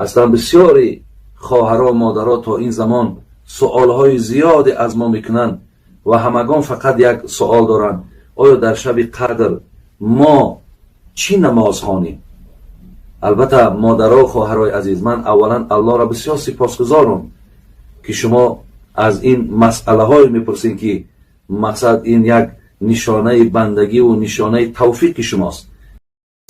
Аслан бисёри хоҳаро, модаро то ин замон суолҳои зиёде аз мо мекунанд ва ҳамагон фақат як суол доранд: оё дар шаби қадр мо чӣ намоз хонем? Албатта, модаро, хоҳарои азиз, ман аввалан Аллоҳро бисёр сипосгузорам, ки шумо аз ин масъалаҳое мепурсем, ки мақсад ин як нишонаи бандагиву нишонаи тавфиқи шумост.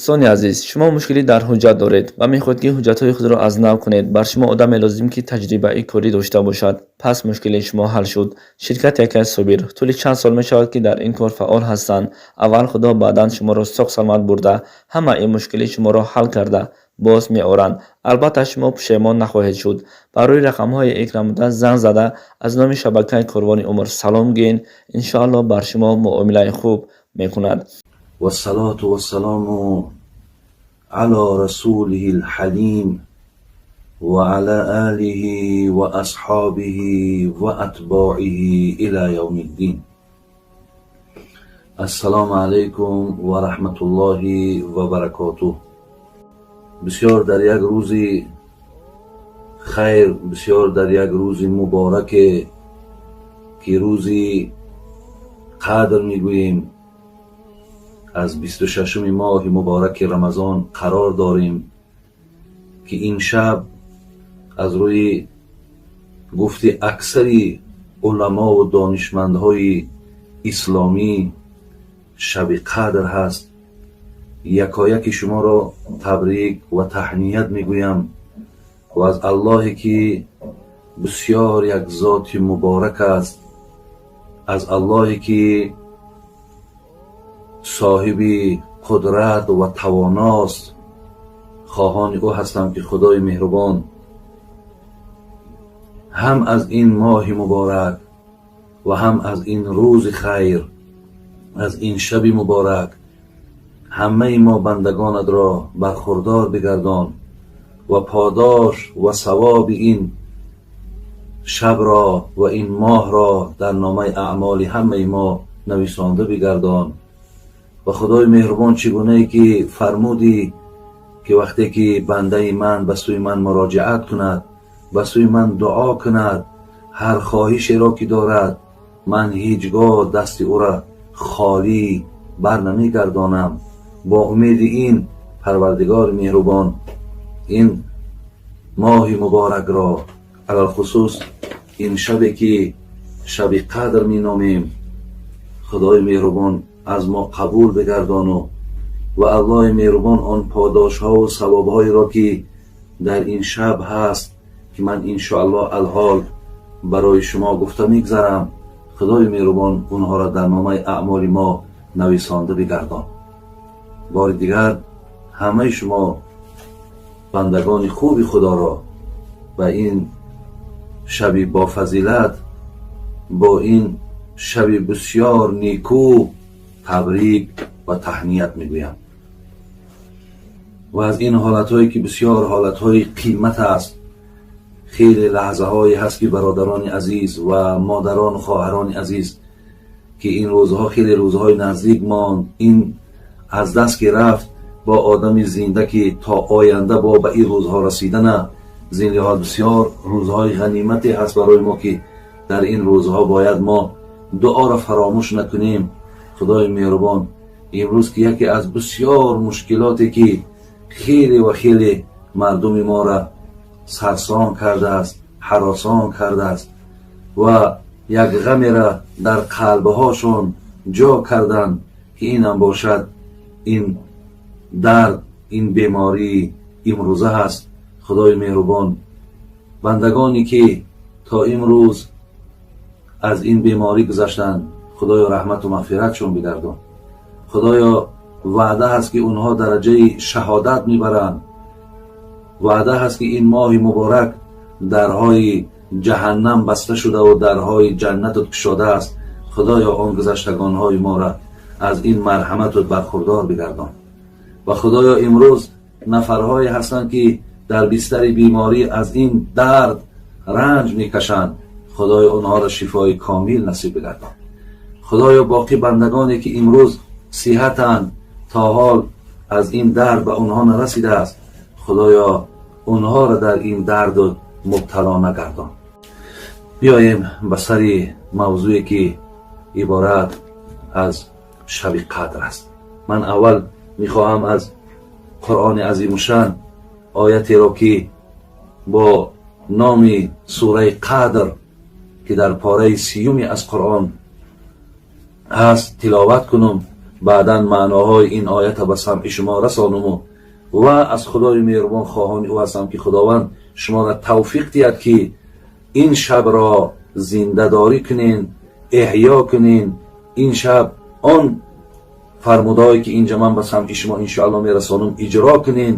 Дӯстони азиз, шумо мушкилӣ дар ҳуҷҷат доред ва мехоҳед, ки ҳуҷҷатҳои худро аз нав кунед. Бар шумо одаме лозим, ки таҷрибаи корӣ дошта бошад. Пас мушкилии шумо ҳал шуд. Ширкати Акай Собир тӯли чанд сол мешавад, ки дар ин кор фаъол ҳастанд. Аввал Худо, баъдан шуморо соғ саломат бурда, ҳамаи мушкилии шуморо ҳал карда боз меоранд. Албатта, шумо пушаймон нахоҳед шуд. Ба рӯи рақамҳои экранбуда занг зада, аз номи шабакаи Корвони Умр салом гӯед. Иншоаллоҳ, бар шумо муомилаи хуб мекунад. والصلاة والسلام على رسوله الحليم وعلى آله وأصحابه وأتباعه إلى يوم الدين. السلام عليكم ورحمة الله وبركاته. Бисёр дар як рӯзи хайр, бисёр дар як рӯзи мубораке, ки рӯзи қадр мегӯем, аз 26-уми моҳи мубораки Рамазон қарор дорем, ки ин шаб аз рӯи гуфти аксари уламову донишмандҳои исломӣ шаби қадр ҳаст. Якояки шуморо табрик ва таҳният мегӯям ва аз Аллоҳе, ки бисёр як зоти муборак аст, аз Аллоҳе, ки соҳиби қудрат ва тавоност, хоҳони ӯ ҳастам, ки Худои меҳрубон ҳам аз ин моҳи муборак ва ҳам аз ин рӯзи хайр, аз ин шаби муборак ҳамаи мо бандагонатро бархурдор бигардон ва подош ва савоби ин шабро ва ин моҳро дар номаи аъмоли ҳамаи мо нависонда бигардон. Ва Худои меҳрубон, чӣ гунае ки фармудӣ, ки вақте ки бандаи ман ба сӯи ман муроҷиат кунад, ба сӯи ман дуо кунад, ҳар хоҳишеро ки дорад, ман ҳеҷ гоҳ дасти ӯро холӣ бар намегардонам. Бо умеди ин, Парвардигори меҳрубон, ин моҳи муборакро, алалхусус ин шабе, ки шаби қадр меномем, Худои меҳрубон аз мо қабул бигардону ва Аллоҳи меҳрубон он подошҳову савобҳоеро, ки дар ин шаб ҳаст, ки ман иншоаллоҳ алҳол барои шумо гуфта мегзарам, Худои меҳрубон онҳоро дар номаи аъмоли мо нависонда бигардон. Бори дигар ҳамаи шумо бандагони хуби Худоро ба ин шаби бофазилат, бо ин шаби бисёр некӯ табрик ва таҳният мегӯям. Ва аз ин ҳолатҳое, ки бисёр ҳолатҳои қимат аст, хеле лаҳзаҳое ҳаст, ки бародарони азиз ва модарону хоҳарони азиз, ки ин рӯзҳо хеле рӯзҳои наздик монд, ин аз даст ки рафт, бо одами зинда, ки то оянда бо ба ин рӯзҳо расидана зин лиҳоз бисёр рӯзҳои ғанимате ҳаст барои мо, ки дар ин рӯзҳо бояд мо дуоро фаромӯш накунем. Худои меҳрубон, имрӯз ки яке аз бисёр мушкилоте, ки хеле ва хеле мардуми моро сарсон кардааст, ҳаросон кардааст ва як ғамеро дар қалбҳошон ҷо карданд, ки инам бошад, ин дард, ин бемории имрӯза ҳаст. Худои меҳрубон, бандагоне, ки то имрӯз аз ин беморӣ гузаштанд, Худоё, раҳмату мағфиратшон бигардон. Худоё, ваъда ҳаст, ки онҳо дараҷаи шаҳодат мебаранд. Ваъда ҳаст, ки ин моҳи муборак дарҳои ҷаҳаннам баста шудаву дарҳои ҷаннатут кушодааст. Худоё, он гузаштагонҳои моро аз ин марҳаматут бархурдор бигардон. Ва Худоё, имрӯз нафарҳое ҳастанд, ки дар бистари беморӣ аз ин дард ранҷ мекашанд. Худоё, онҳоро шифои комил насиб бигардон. Худоё, боқӣ бандагоне, ки имрӯз сиҳатанд, то ҳол аз ин дард ба онҳо нарасидааст, Худоё, онҳоро дар ин дард мубтало нагардон. Биёем ба сари мавзӯе ки иборат аз шаби қадр аст. Ман аввал мехоҳам аз Қуръони азимушшаън оятеро ки бо номи сураи Қадр, ки дар пораи 30-уми аз Қуръон ҳаст, тиловат кунам. Баъдан маъноҳои ин оята ба самъи шумо расонуму ва аз Худои меҳрубон хоҳони ӯ ҳастам, ки Худованд шуморо тавфиқ диҳад, ки ин шабро зиндадорӣ кунен, эҳё кунен. Ин шаб он фармудаҳое ки инҷа ман ба самъи шумо иншоалло мерасонам, иҷро кунен,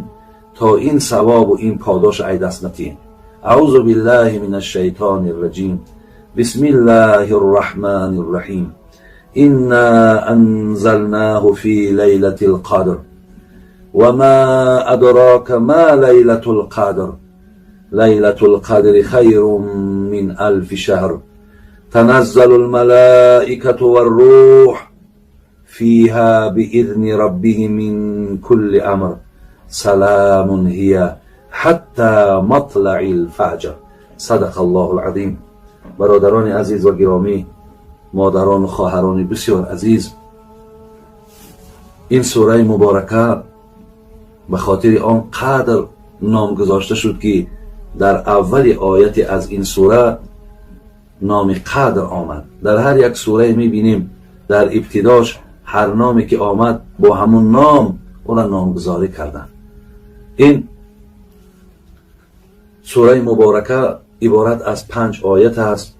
то ин савобу ин подош ай даст натиҳем. Аъузу биллаҳи мин ашшайтони рраҷим. Бисмиллаҳи рраҳмани рраҳим. Инна анзалнаҳу фи лайлати лқадр ва ма адрока ма лайлату лқадр. Лайлату лқадри хайрун мин алфи шаҳр. Таназзалу лмалаикату варруҳ фиҳа биизни раббиҳим мин кулли амр. Саламун ҳия ҳатта матлаи лфаҷр. Садақа Аллоҳу лазим. Бародарони азиз ва гиромӣ, модарону хоҳарони бисёр азиз, ин сураи муборака ба хотири он қадр ном гузошта шуд, ки дар аввали ояти аз ин сура номи қадр омад. Дар ҳар як сурае мебинем, дар ибтидош ҳар номе ки омад, бо ҳамун ном ӯра номгузорӣ карданд. Ин сураи муборака иборат аз 5 оят аст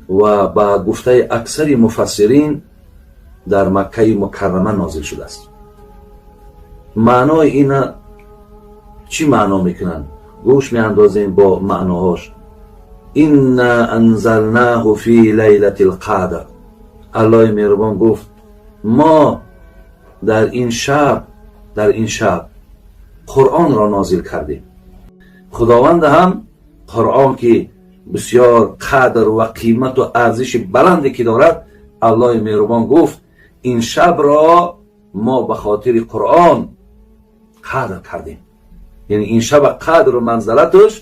ва ба гуфтаи аксари муфассирин дар Маккаи Мукаррама нозил шудааст. Маънои ина чӣ маъно мекунанд? Гӯш меандозем бо маъноҳош. Инна анзалнаҳу фи лайлати лқадр. Аллоҳи меҳрубон гуфт: мо дар ин шаб Қуръонро нозил кардем. Худованд ҳам Қуръон, ки бисёр қадр ва қимату арзиши баланде ки дорад, Аллоҳи меҳрубон гуфт: ин шабро мо ба хотири Қуръон қадр кардем. Яъне ин шаба қадру манзалаташ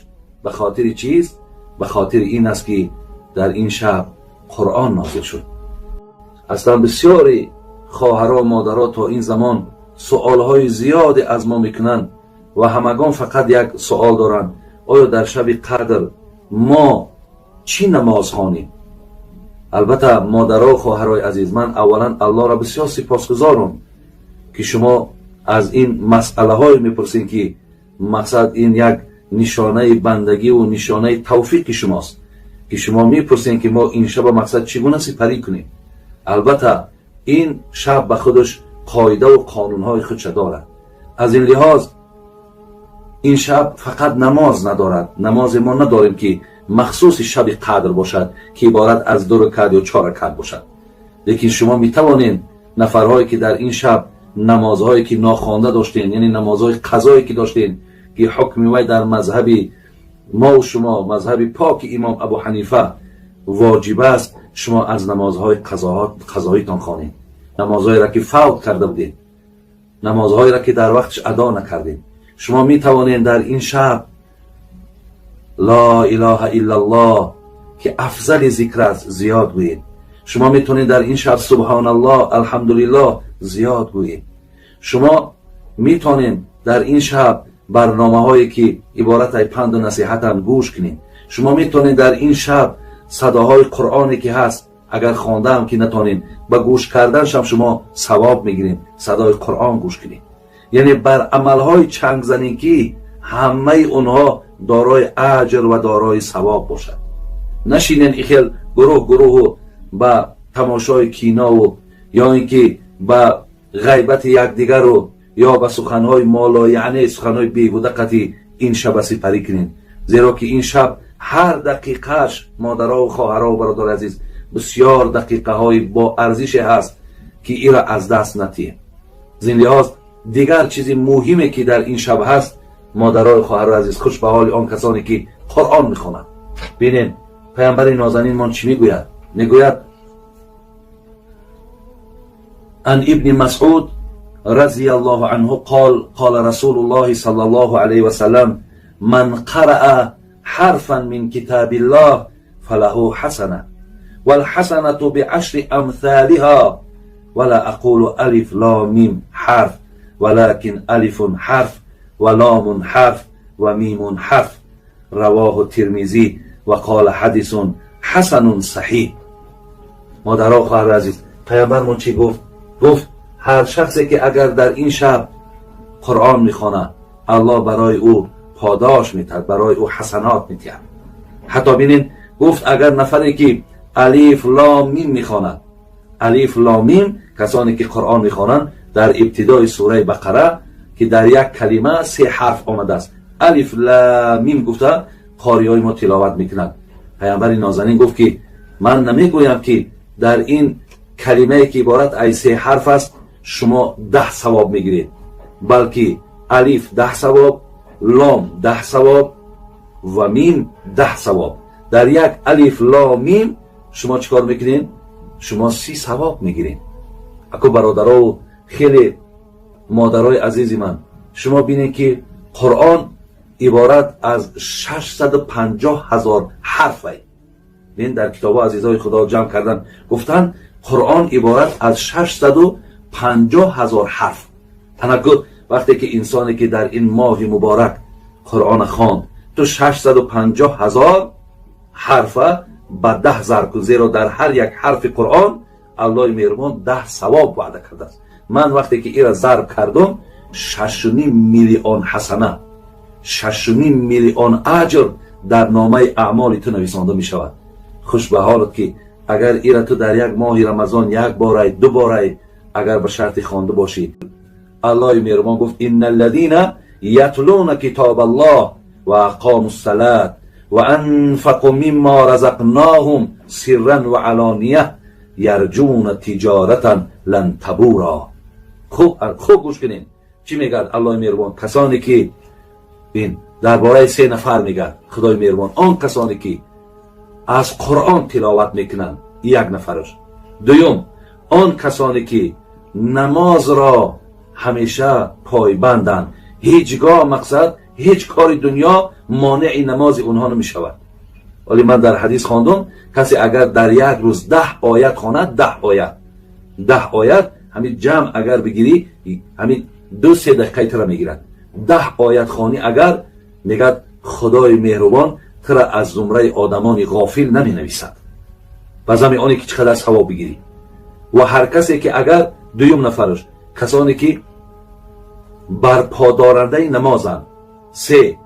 ба хотири чист? Ба хотири ин аст, ки дар ин шаб Қуръон нозил шуд. Аслан бисёри хоҳаро, модаро то ин замон суолҳои зиёде аз мо мекунанд ва ҳамагон фақат як суол доранд: оё дар шаби қадр мо чӣ намоз хонем? Албатта, модаро, хоҳарои азиз, ман аввалан Аллоҳро бисёр сипосгузорам, ки шумо аз ин масъалаҳое мепурсем, ки мақсад ин як нишонаи бандагиву нишонаи тавфиқи шумост, ки шумо мепурсем, ки мо ин шаба мақсад чӣ гуна сипарӣ кунем. Албатта, ин шаб ба худаш қоидаву қонунҳои худша дорад. Аз ин лиҳоз ин шаб фақат намоз надорад. Намозе мо надорем, ки махсуси шаби қадр бошад, ки иборат аз 2 ракат ё 4 ракат бошад. Лекин шумо метавонед, нафарҳое ки дар ин шаб намозҳое ки нохонда доштен, яъне намозҳои қазое ки доштен, ки ҳукми вай дар мазҳаби мову шумо, мазҳаби поки имом Абу Ҳанифа, воҷиб аст, шумо аз намозҳои қазоитон хонед, намозҳоеро ки фавт карда будед, намозҳоеро ки дар вақташ адо накардед. Шумо метавонед дар ин шаб «Ло илоҳа иллаллоҳ», ки афзали зикр аст, зиёд гӯед. Шумо метавонед дар ин шаб «Субҳоналлоҳ», «Алҳамдулиллоҳ» зиёд гӯед. Шумо метавонед дар ин шаб барномаҳое ки иборат ай панду насиҳатанд гӯш кунед. Шумо метавонед дар ин шаб садоҳои Қуръоне ки ҳаст, агар хондаам ки натонед, ба гӯш карданшам шумо савоб мегиред. Садои Қуръон гӯш кунед, яъне бар амалҳои чанг занед, ки ҳамаи онҳо дорои аҷр ва дорои савоб бошад. Нашинен ихел гурӯҳ гурӯҳу ба тамошои кинову ё ин ки ба ғайбати якдигару ё ба суханҳои молояъне, суханҳои беҳуда қатӣ ин шаба сипарӣ кунед, зеро ки ин шаб ҳар дақиқааш, модарову хоҳарову бародари азиз, бисёр дақиқаҳои бо арзише ҳаст, ки ира аз даст натиҳем. Зин лиҳоз дигар чизи муҳиме ки дар ин шаб ҳаст, модарои хоҳарои азиз, хуш ба ҳоли он касоне ки Қуръон мехонанд. Бинен, паямбари нозанинмон чӣ мегӯяд? Мегӯяд: Ан Ибни Масъуд разияллоҳу анҳу қол, қола Расулуллоҳи саллаллоҳу алайҳи васаллам. من قرأ حرفا من كتاب الله فله حسنة والحسنة بعشر أمثالها ولا أقول ألف لام ميم حرف ولكن ألف حرف ولام حرف وميم حرف. رواه الترمذي وقال حديث حسن صحيح. مادرها، خواهر عزیز، پیامبرمون چی گفت؟ گفت هر شخصی که اگر در این شب قرآن میخواند، الله برای او پاداش میتد، برای او حسنات میتید. حتی بینین، گفت اگر نفری که الف لام میم میخواند، الف لام میم، کسانی که قرآن میخوانند، در ابتدای سوره بقره که در یک کلمه سه حرف آمده است، الف لام میم گفته قاری های ما تلاوت میکنند. پیامبر نازنین گفت که من نمیگویم که در این کلمه که عبارت از سه حرف است شما 10 ثواب میگیرید، بلکه الف 10 ثواب، لام 10 ثواب و میم 10 ثواب. در یک الف لام میم شما چیکار میکنین؟ شما 30 ثواب میگیرین. اکو برادرها و خیلی مادرای عزیزی من، شما بینید که قرآن عبارت از 650 هزار حرف. بین، در کتاب عزیزای خدا جمع کردن، گفتن قرآن عبارت از 650 هزار حرف. تنکر وقتی که انسانی که در این ماه مبارک قرآن خواند، تو 650 هزار حرف به 10 ضرب کن، زیرا در هر یک حرف قرآن الله مهربان 10 ثواب وعده کرده است. من وقتی که ایرا ضرب کردم، 6.5 میلیون حسنه، 6.5 میلیون اجر در نامه اعمال تو نویسانده می شود. خوش به حالت که اگر ایرا تو در یک ماه رمضان یک باره، دو باره اگر به شرط خوانده باشی. الله مهربان گفت: ان الذين يتلون كتاب الله واقاموا الصلاه وانفقوا مما رزقناهم سرا وعلانيه يرجون تجارة لن تبورا. خوب خوب گوش کنین چی میگه الله مهربان. کسانی که، بین، درباره سه نفر میگه خدای مهربان: آن کسانی که از قرآن تلاوت میکنند، یک نفرش. دوم، آن کسانی که نماز را همیشه پایبندند، هیچگاه مقصد هیچ کار دنیا مانع نماز اونها نمی شود. ولی من در حدیث خواندم کسی اگر در یک روز 10 آیت خواند، 10 آیت، 10 آیت، همین جمع اگر بگیری همین 2-3 دقیقه تر میگیرد. 10 آیت خوانی اگر، میگد خدای مهربان تر از زمره آدمان غافل نمی نویسد، و زمین آنی که چقدر ثواب بگیری. و هر کسی که اگر، دویم نفرش، کسانی که برپادارنده نمازند. سه،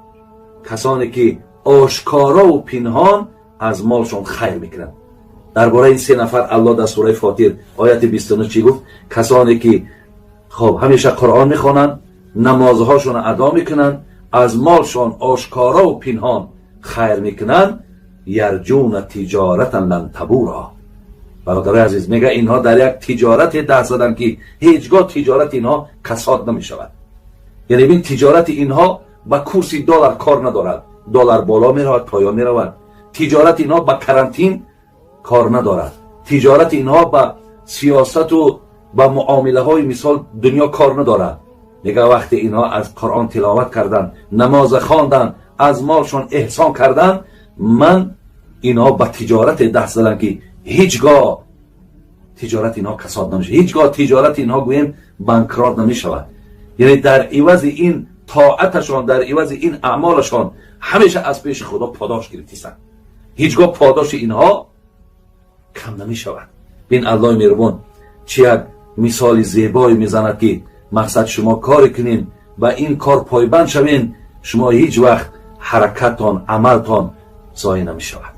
کسانی که آشکارا و پنهان از مالشان خیر میکنند. درباره این سه نفر الله در سوره فاطر آیت 29 چی گفت؟ کسانی که خب همیشه قرآن میخوانند، نمازهاشون ادا میکنن، از مالشان آشکارا و پنهان خیر میکنن، يرجون تجارة لن تبورا. برادرای عزیز، میگه اینها در یک تجارت دست زدن که هیچگاه تجارت اینها کساد نمیشود. یعنی ببین، تجارت اینها با کورسی دلار کار ندارد، دلار بالا میرود، پایان میرود. تجارت اینها با карантин کار ندارد. تجارت اینها با سیاست و با معامله های مثال دنیا کار ندارد. میگه وقتی اینها از قرآن تلاوت کردن، نماز خواندن، از مالشان احسان کردن، من اینها با تجارت دست زدن که هیچگاه تجارت اینها کساد نمیشه، هیچگاه تجارت اینها گوییم банкрот نمیشود. یعنی در عوض این طاعتشان، در عوض این اعمالشان همیشه از پیش خدا پاداش گرفتیستند. هیچگاه پاداش اینها کم نمی شود. بین، الله مهربان چی یک مثال زیبایی میزند که مقصد شما کار کنین و این کار پایبند شوین، شما هیچ وقت حرکتتان، عملتان ضایع نمی شود.